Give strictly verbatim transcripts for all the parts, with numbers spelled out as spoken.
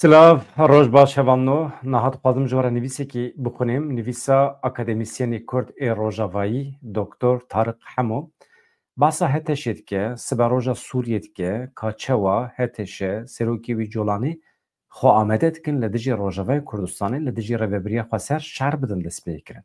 Silav, roj baş hevalno. Niha dixwazim ji we re nivîsekî bixwînim. Nivîsa akademîsyenê Kurd ê Rojavayî, Doktor Tariq Hemo, behsa HTŞ'ê dike, siberoja Sûriyê dike, ka çawa HTŞ, serokê wî Colanî, xwe amade dikin li dijî Rojavayê Kurdistanê, li dijî Rêvebiriya Xweser şer bidin destpêkirin.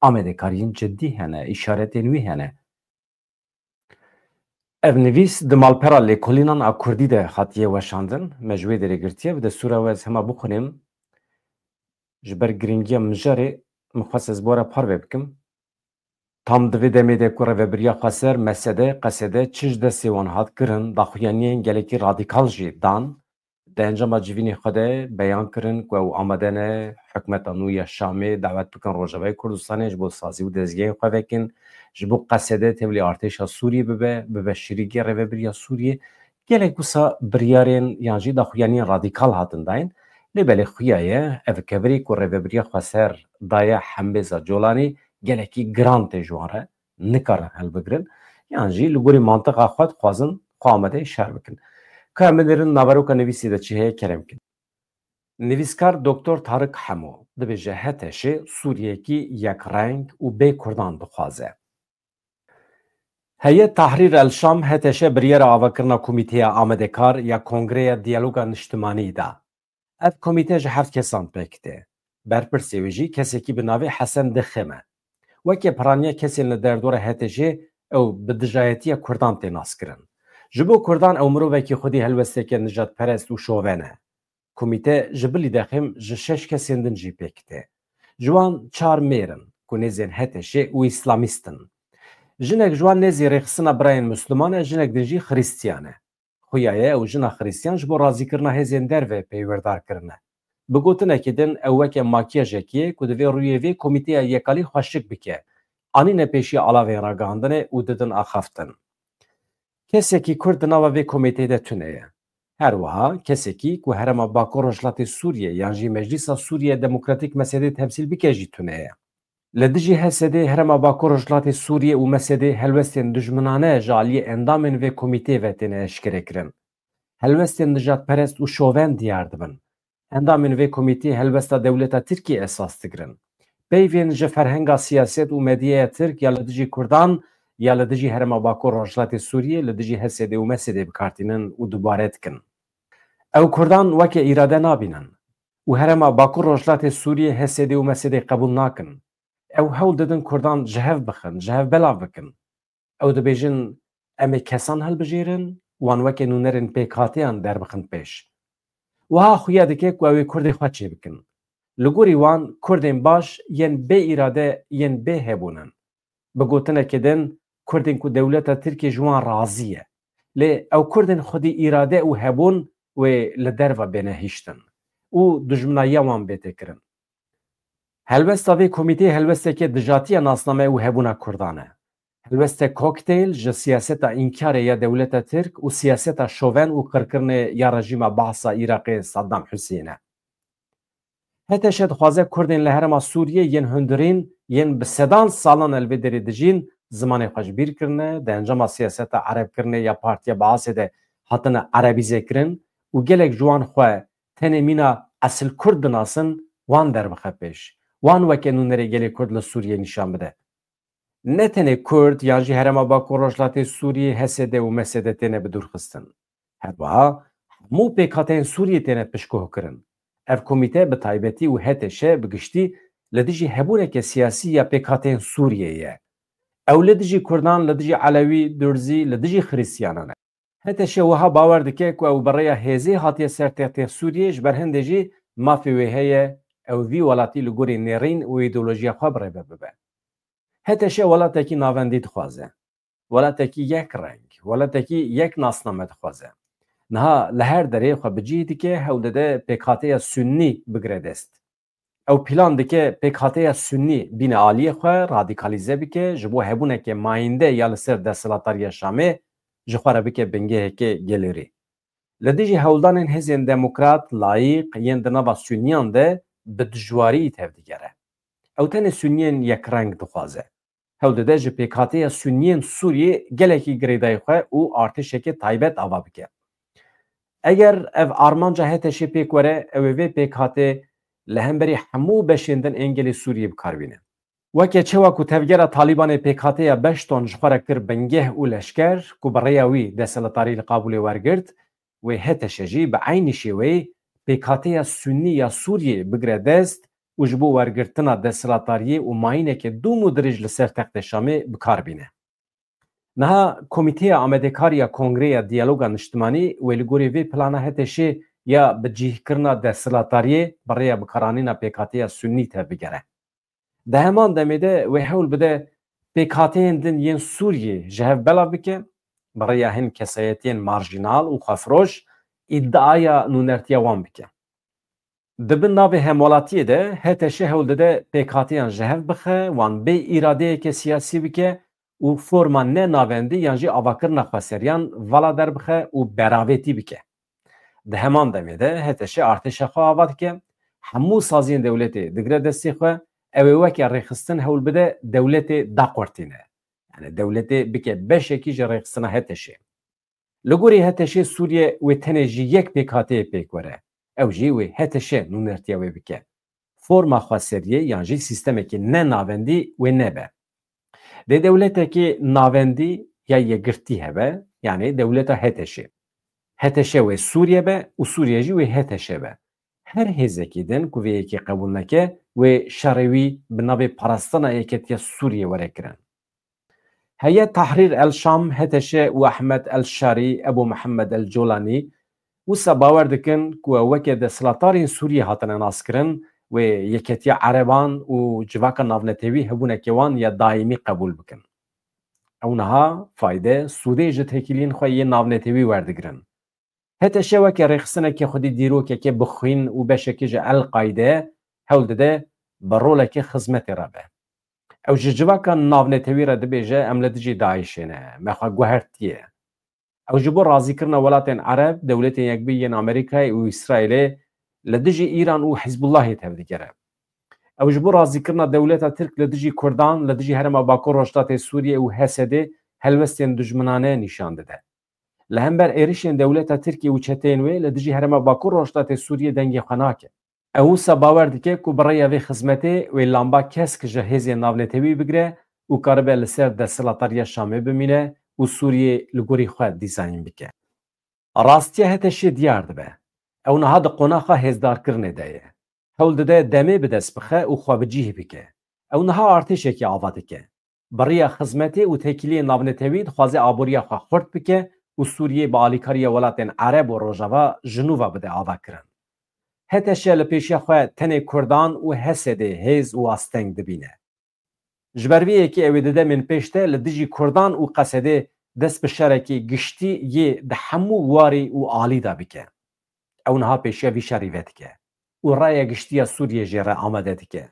Amadekariyên cidî hene, îşaretên wî hene. Ev nivîs di malpera lêkolînan a kurdî de hatiye weşandin. Me ji wê derê girtiye. Bi destûra we ez hema bixwînim. Ji ber girîngiya mijarê min xwest ez bi we re parve bikim. Tam di vê demê de ku Rêvebiriya Xweser, MSD, QSD çi ji destê wan hat kirin, daxuyaniyên gelekî radîkal jî dan. Di encama civînê xwe de beyan kirin ku ew amade ne hikûmeta nû ya Şamê dawet bikin Rojavayê Kurdistanê ji bo sazî û dezgehên xwe vekin, ji bo QSD tevlî artêşa Sûriyê bibe, bibe şirîkê Rêvebiriya Sûriyê. Gelek wisa biryarên yan jî daxuyaniyên radîkal hatin dayîn. Lê belê xuya ye, ev kevirî ku Rêvebiriya Xweser daye hembêza Colanî gelekî giran tê ji wan re, nikarin hilbigirin. Yan jî li gorî mantiqa xwe dixwazin xwe amadeyî şer bikin. Ka em binêrin naveroka nivîsê de çi heye kerem kin. Nivîskar Doktor Tariq Hemo dibêje HTŞ Sûriyekî yekreng û bê Kurdan dixwaze. Heyet Tahrir el Şam, HTŞ, biryara avakirina komîteya amadekar ya Kongreya Diyaloga Niştimanî da. Ev komîte ji heft kesan pêk tê. Berpirsê wê jî kesekî bi navê Hesen Dixim e. Weke piraniya kesên li derdora HTŞ'ê ew bi dijayetiya Kurdan tê naskirin. Ji bo Kurdan ew mirovekî xwedî helwesteke nijadperest û şoven e. Komîte ji bilî Dixim ji şeş kesên din jî pêk tê. Ji wan çar mêr in ku nêzên HTŞ'ê û îslamîst in. Jinek ji wan nêzî rêxistina birayên Misliman e, jinek din jî Xirîstiyan e. Xuya ye ew jina Xirîstiyan ji bo razîkirina hêzên derve peywerdar kirine. Bi gotinekî din ew weke makiyajekî ye ku divê rûyê vê komîteya yekalî xweşik bike. Anîne pêşiya alavên ragihandinê û didin axaftin. Kesekî Kurd di nava vê komîteyê de tune ye. Her wiha kesekî ku Herêma Bakur Rojhilatê Sûriyê yan jî Meclîsa Sûriye Demokratîk MSD'ê temsîl bike jî tune ye. Li dijî HSD'ê, Herêma Bakur Rojhilatê Sûriyê û MSD'ê helwestên dijminane ji aliyê endamên vê komîteyê ve têne eşkerekirin. Helwestên nijadperest û şoven diyar dibin. Endamên vê komîteyê helwesta dewleta Tirkiyê esas digirin. Peyvên ji ferhenga siyaset û medyaya Tirk ya li dijî Kurdan ya li dijî Herêma Bakur Rojhilatê Sûriyê li dijî HSD'ê û MSD'ê bi kar tînin û dubare dikin. Ew Kurdan weke îrade nabînin û Herêma Bakur Rojhilatê Sûriyê HSD'ê û MSD'ê qebûl nakin. Ew hewl didin Kurdan ji hev bixin, ji hev belav bikin. Ew dibêjin, em ê kesan hilbijêrin, wan weke nûnerên pêkhateyan derbixin pêş. Wiha xuya dike ku ew ê Kurdê xwe çêbikin. Li gorî wan, Kurdên baş yên bê îrade, yên bê hebûn in. Bi gotinekê din, Kurdên ku dewleta Tirkiyê ji wan razî ye. Lê ew Kurdên xwedî îrade û hebûn wê li derve bêne hiştin û dijminayiya wan bête kirin. Helwesta vê komîteyê helwesteke dijatiya nasname û hebûna Kurdan e. Helwestek kokteyl ji siyaseta înkarê ya dewleta Tirk û siyaseta şoven û qirkirinê ya rejîma Baasa Iraqê Saddam Husên e. HTŞ dixwaze Kurdên li Herêma Sûriyê yên hundirîn, yên bi sedan salan li vê derê dijîn, zimanê xwe ji bîr kirine, di encama siyaseta erebkirinê ya Partiya Baasê de hatine erebîzekirin û gelek ji wan xwe tenê mîna esil Kurd dinasin, wan derbixe pêş. Wan weke nûnerê gelê Kurd li Sûriyê nîşan bide. Ne tenê Kurd yan jî Herêma Bakur Rojhilatê Sûriyê, HSD û MSD têne bidûrxistin. Her wiha hemû pêkhateyên Sûriyê têne pişkoh kirin. Ev komîte bi taybetî û HTŞ bi giştî li dijî hebûneke siyasî ya pêkhateyên Sûriyê ye. Ew li dijî Kurdan, li dijî Elewî, Durzî, li dijî Xirîstiyanan e. HTŞ wiha bawer dike ku ew bi rêya hêzê hatiye ser textê Sûriyê, ji ber hindê jî mafê wê heye ew vî welatî li gorî nêrîn û îdeolojiya xwe bi rê ve bibe. HTŞ welatekî navendî dixwaze. Welatekî yek reng, welatekî yek nasname dixwaze. Niha li her derê xwe bi cih dike, hewl dide pêkhateya Sunnî bigire dest. Ew plan dike pêkhateya Sunnî bîne aliyê xwe, radîkalîze bike, ji bo hebûneke mayînde ya li ser desthilatdariya Şamê ji xwe re bike bingeheke gelêrî. Li dijî hewldanên hêzên demokrat, layîq yên di nava Sunniyan de bi dijwarî tevdigere. Ew tenê Sunniyên yekreng dixwaze. Hewl dide ji pêkhateya Sunniyên Sûriyê gelekî girêdayî xwe û artêşeke taybet ava bike. Eger ev armanca H T Şê pêk were, ew ê vê pêkhatê li hemberî hemû beşên din ên gelê Sûriyê bi kar bîne. Weke çawa ku tevgera Talîbanê pêkhateya Beşton ji xwe re kir bingeh û leşker, ku bi rêya wî desthilatdarî li Qabûlê wergirt, wê H T Ş jî bi eynî şêweyê pêkhateya Sunnî ya Sûriyê bigire dest û ji bo wergirtina desthilatdariyê û mayîneke dûm û dirêj li ser textê Şamê bi kar bîne. Niha Komîteya Amadekar ya Kongreya Diyaloga Niştimanî wê li gorî vê plana H T Şê ya bi cihkirina desthilatdariyê bi rêya bikaranîna pêkhateya Sunnî tevbigere. Di heman demê de wê hewl bide pêkhateyên din yên Sûriyê ji hev belav bike, bi rêya hin kesayetiyên marjînal û xwefiroş îdiaya nûnertiya wan bike. Di bin navê hemwelatiyê de H T Ş hewl dide pêkhateyan ji hev bixe, wan bê îradeyeke siyasî bike û forma ne navendî yan jî avakirina xweseriyan vala derbixe û beravêtî bike. Di heman demê de H T Ş artêşa xwe ava dike, hemû saziyên dewletê digire destê xwe, ew ê weke rêxistin hewl bide dewletê daqurtîne. Yani dewletê bike beşekî ji rêxistina H T Şê. Li gorî H T Şê Sûriye wê tenê ji yek pêkhateyê pêk were. Ew jî wê H T Ş nûnertiya wê bike. Forma xweseriyê yan jî sîstemekî ne navendî wê nebe. Dê dewletekî navendî ya yekgirtî hebe, yanî dewleta H T Ş. H T Ş wê Sûriye be û Sûriye jî wê H T Ş be. Her hêzekî din ku vê yekê qebûl neke, wê şerê wî bi navê parastina yeketiya Sûriye were kirin. Heyet Tahrir el Şam, H T Ş û Ahmed el Şarî, Ebu Muhammed el Colanî wisa bawer dikin ku ew weke desthilatdarên Sûriyê hatine naskirin, wê yeketiya Ereban û civaka navnetewî hebûneke wan ya daîmî qebûl bikin. Ew niha fayde, sûdê ji têkiliyên xwe yê navnetewî werdigirin. H T Ş weke rêxistineke xwedî dîrokeke bi xwîn û beşekî ji El-Qaîde hewl dide bi roleke xizmetê re be. Ew ji civaka navnetewî re dibêje, em li dijî DAIŞê ne, me xwe guhertiye. Ew ji bo razîkirina welatên Ereb, Dewletên Yekbûyî yên Amerîkayê û Îsraîlê li dijî Îran û Hizbullahê tevdigere. Ew ji bo razîkirina dewleta Tirk li dijî Kurdan, li dijî Herêma Bakur Rojhilatê Sûriyê û H S D'ê helwestên dijminane nîşan dide. Li hember êrişên dewleta Tirkiyê û çeteyên wê li dijî Herêma Bakur Rojhilatê Sûriyê dengê xwe nake. Ew wisa bawer dike ku bi rêya vê xizmetê wê lamba kesk ji hêzên navnetewî bigire û karibe li ser desthilatdariya Şamê bimîne û Sûriyê li gorî xwe dîzayîn bike. Rastiya H T Şê diyar dibe. Ew niha di qonaxa hêzdarkirinê de ye. Hewl dide demê bi dest bixe û xwe bi cih bike. Ew niha artêşekê ava dike. Bi riya xizmetê û têkiliyên navnetewî dixwaze aboriya xwe xurt bike û Sûriyê bi alîkariya welatên Ereb û Rojava ji nû ve bide avakirin. H T Ş li pêşiya xwe tenê Kurdan û H S D'ê hêz û asteng dibîne. Ji ber vê yekê ew ê di demên pêş de li dijî Kurdan û Qesedê dest bi şerekî giştî yê di hemû warî û alî de bike. Ew niha pêşiya vî şerî vedike û raya giştî ya Sûriyê jê re amade dike.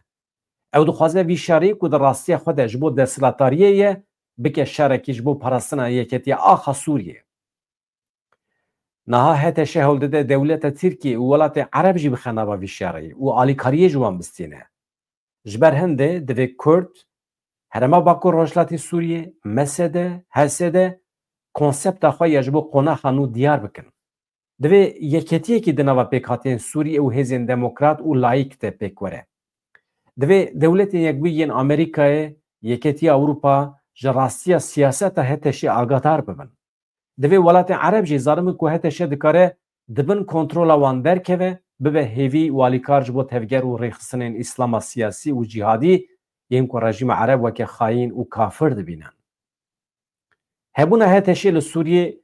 Ew dixwaze vî şerî ku di rastiya xwe de ji bo desthilatdariyê ye, bike şerekî ji bo parastina yeketiya axa Sûriyê. Niha H T Ş hewl dide dewleta Tirkiyê û welatê Ereb jî bixe nava vî şerî û alîkariyê ji wan bistîne. Ji ber hindê divê Kurd, Herêma Bakur Rojhilatê Sûriyê, M S D, H S D konsepta xwe ya ji bo qonaxa nû diyar bikin. Divê yeketiyekî di nava pêkhateyên Sûriyê û hêzên demokrat û layîk de pêk were. Divê Dewletên Yekbûyî yên Amerîkayê, Yeketiya Ewropa ji rastiya siyaseta H T Şê agahdar bibin. Divê welatên Ereb jî zanimin ku H T Ş dikare di bin kontrola wan derkeve, bibe hêvî û alîkar ji bo tevger û rêxistinên Îslama siyasî û cîhadî yên ku rejîma Ereb weke xayîn û kafir dibînin. Hebûna H T Şê li Sûriyê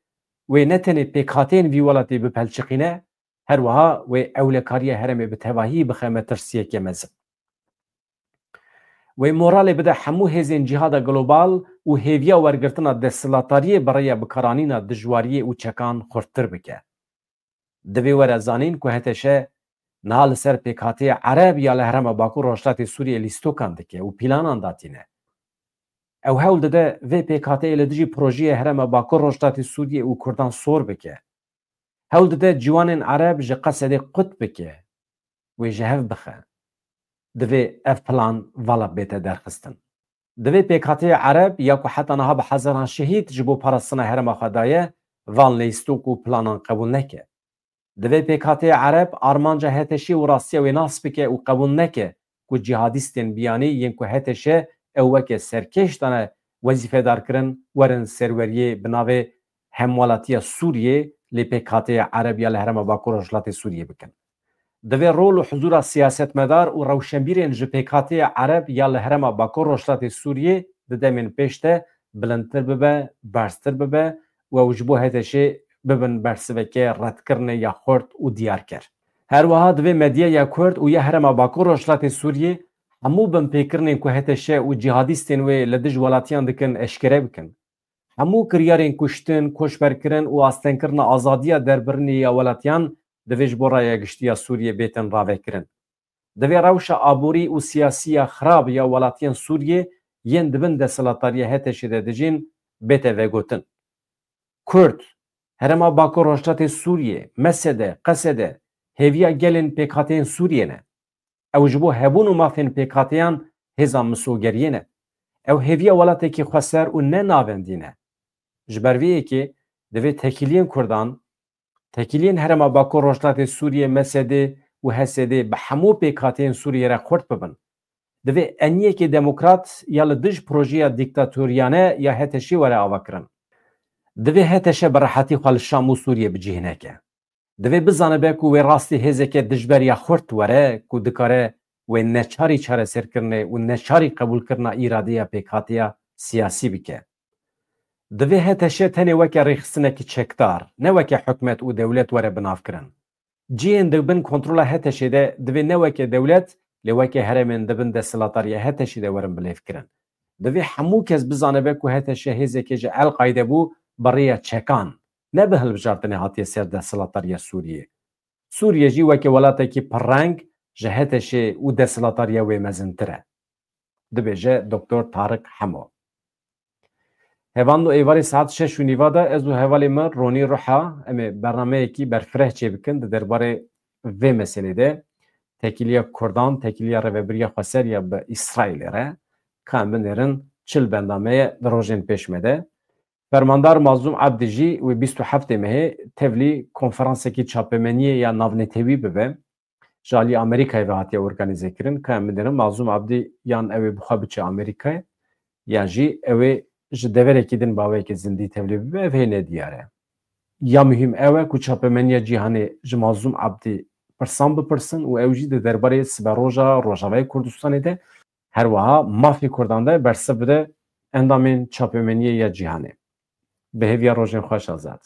wê ne tenê pêkhateyên vî welatê bipelçiqîne, her wiha wê ewlekariya herêmê bi tevahî bixe metirsiyeke mezin. Wê moralê bide hemû hêzên cîhada global û hêviya wergirtina desthilatdariyê bi rêya bikaranîna dijwariyê û çekan xurttir bike. Divê were zanîn ku H T Ş niha li ser pêkhateyê Ereb ya li Herêma Bakur Rojhilatê Sûriyê lîstokan dike û planan datîne. Ew hewl dide vê pêkhateyê li dijî projeyê Herêma Bakur Rojhilatê Sûriyê û Kurdan sor bike. Hewl dide ciwanên Ereb ji Qesedê qut bike, wê ji hev bixe. Divê ev plan vala bête derxistin. Divê pêkhateyê Ereb ya ku heta niha bi hezaran şehîd ji bo parastina herêma xwe daye, van lîstok û planan qebûl neke. Divê pêkhateyê Ereb armanca HTŞê û rastiya wê nas bike û qebûl neke ku cîhadîstên biyanî yên ku HTŞ ew weke serkêş dane wezîfedar kirin, werin serweriyê bi navê Hemwelatiya Sûriyê lê pêkhateyê Ereb ya li Herêma Bakur Rojhilatê Sûriyê bikin. Divê rol û huzûra siyasetmedar û rewşenbîrên ji pêkhateyê Ereb ya li Herêma Bakur Rojhilatê Sûriyê di demên pêş de bilindtir bibe, berztir bibe û ew ji bo HTŞê bibin bersiveke redkirinê ya xurt û diyarker. Her wiha divê medyaya Kurd û ya Herêma Bakur Rojhilatê Sûriyê hemû binpêkirinên ku HTŞ û cîhadîstên wê li dij welatiyan dikin eşkere bikin. Hemû kiryarên kuştin, koçberkirin û astengkirina azadiya derbirinê ya welatiyan divê ji bo raya giştî ya Sûriyê bêtin ravekirin. Divê rewşa aborî û siyasî ya xirab ya welatiyên Sûriyê yên di bin desthilatdariya HTŞê de dijîn bête vegotin. Kurd, Herêma Bakur Rojhilatê Sûriyê, MSD, QSD, hêviya gelên pêkhateyên Sûriyê ne. Ew ji bo hebûn û mafên pêkhateyan hêza misogeriyê ne. Ew hêviya welatekî xweser û ne navendî ne. Ji ber vê yekê divê tekîliyên Kurdan, tekîliyên Herêma Bakur Rojhilatê Sûriyê, MSD û HSD bi hemû pêkhateyên Sûriyê re xurt bibin. Divê eniyekê demokrat ya li dij projeya dîktatoriyane ya HTŞê were avakirin. Divê HTŞ bi rehetî xwe li Şam û Sûriyê bi cih neke. Divê bizanibe ku wê rastî hêzeke dijber ya xurt were ku dikare wê neçarî çareserkirinê û neçarî qebûlkirina îradeya pêkhateya siyasî bike. Divê HTŞ tenê weke rêxistinekî çekdar, ne weke hikûmet û dewlet were binavkirin. Cihên di bin kontrola HTŞê de divê ne weke dewlet, lê weke herêmên di bin desthilatdariya HTŞê de werin bilêvkirin. Divê hemû kes bizanibe ku HTŞ hêzeke ji El-Qaîde bû bi rêya çekan, ne bi hilbijartinê hatiye ser desthilatdariya Sûriyê. Sûriye jî weke welatekî pirreng ji HTŞê û desthilatdariya wê mezintir e, dibêje Doktor Tariq Hemo. Hevando êvarê saet şeş û nîva de ez û hevalê min Ronî Ruha em ê bernameyekî berfireh çêbikin di derbarê vê meselê de. Tekîliya Kurdan, tekîliya Rêvebiriya Xweser ya bi Îsraîlê re. Ka em binêrin çi li bendameye di rojên pêş me de. Fermandar Mazlûm Abdî jî wê bîst û heftê mehê tevlî konferansekî çapemeniyê ya navnetewî bibe. Ji alî Amerîkayê ve hatiye organîzekirin. Ka em binêrin Mazlûm Abdî yan ew ê bi xwe biçe Amerîkayê, yan jî ew ê ji deverekî din bi awayekî zindî tevlî bibe, ev hê nediyar e. Ya muhîm ew e ku çapemeniya cîhanê ji Mazlûm Abdî pirsan bipirsin û ew jî di derbarê siberoja Rojavayê Kurdistanê de, her wiha mafê Kurdan de bersiv bide endamên çapemeniyê ya cîhanê. Bi hêviya rojên xweş Azad.